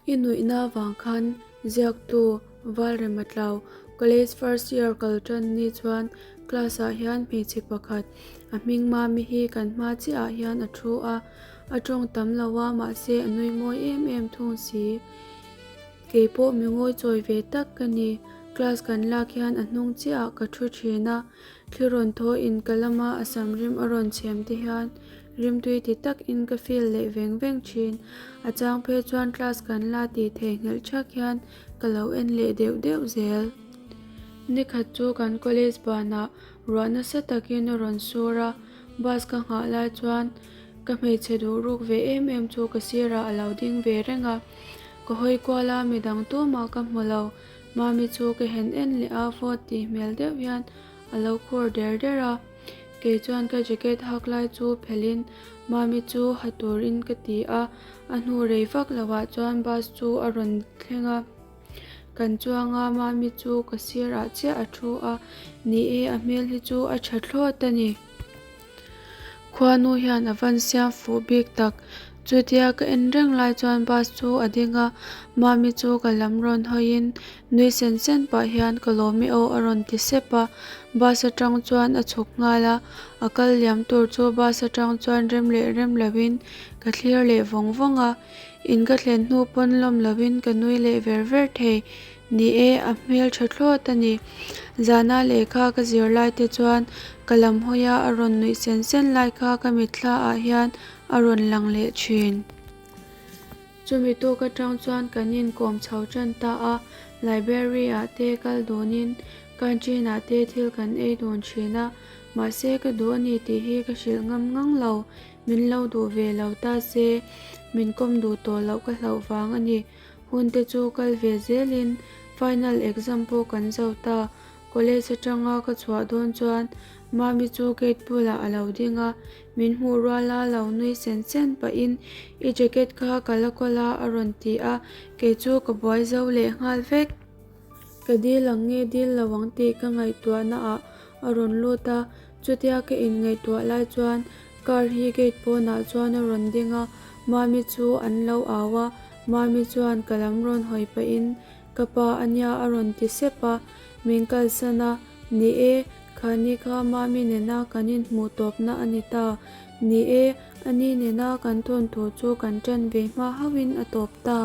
I nuihna vang khan ziaktu Valrema Tlau College first year kal tan ni chuan class ah hian hmeichhe pakhat a hming Mami hi kan hma chiah ah hian a thu a, a tawng tam lo a mahse a nui mawi em em thung si. Kei pawh mi ngawi chawi ve tak ka ni, class kan lak hian a hnung chiah ah ka thu thin a, thli rawn thaw in ka lama a sam rim a rawn chhem te hian Rimtui ti tak in ka feel leh veng veng thin. A chang phei chuan class kan la tih theihnghilh thak hian ka lo en leh deuh deuh zel. Nikhat chu kan college banah ruah nasa takin a rawn sur a, bus ka nghah lai chuan ka hmeichhe duh ruk ve em em chu ka sirah a lo ding ve reng a. Ka hawi kual a, midang tumah ka hmu lo. Mami chu ka hen en leh a, vawt tih hmel deuh hian a lo khur der der a. Kei chuan ka jacket hak lai chu phelhin Mami chu ha turin ka ti a, a hnu rei vak lovah chuan bus chu a rawn thleng a. Kan chuang a, Mami chu ka sirah chiah a thu a, ni e a hmel hi chu a tha thlawt a ni. Khuanu hian a van siam fuh bik tak. Chutia ka en reng lai chuan bus chu a ding a, Mami chu ka lam rawn hawiin nui sen sen pah hian ka lawm i aw a rawn ti sep a, bus atang chuan a chhuk nghal a, a kal liam tur chu bus atang chuan rem leh rem lovin ka thlir leh vawng vawng a, in ka thlen hnu pawn lawm lovin ka nui leh ver ver thei, ni e a hmel tha thlawt a ni. Zana lehkha ka zir lai te chuan ka lam hawi a a rawn nuih sen sen lai kha ka mitthla ah hian a rawn lang leh thin. Chumi tawk atang chuan kan inkawm chho tan ta a, library ah te kal dunin canteen ah te thil kan ei dun thin a, mahse ka duh a ni tih hi ka hrilh ngam ngang lo, min lo duh ve lo ta se min kawm duh tawh loh ka hlauh vang a ni. Hun te chu kal ve zelin final exam pawh kan zo ta, College atanga ka chhuah dawn chuan Mami chu gate bulah a lo ding a, min hmuh ruala lo nui sen sen pahin I jacket kha ka la kawl a a rawn ti a, kei chu ka buai zo leh nghal vek. Ka dil ang nge dil lo ang tih ka ngaihtuahna ah a rawn lut a, chutia ka inngaihtuah lai chuan car hi gate pawnah chuan a rawn ding a, Mami chu an lo au a, Mami chuan ka lam rawn hawi pahin Ka pa a nia a rawn ti sep a, min kalsan a, Ni e, khani kha Mami nena kan inhmuh tawpna a ni ta. Ni e, ani nena kan thawnthu chu kan ṭan ve hma hauhin a tawp ta.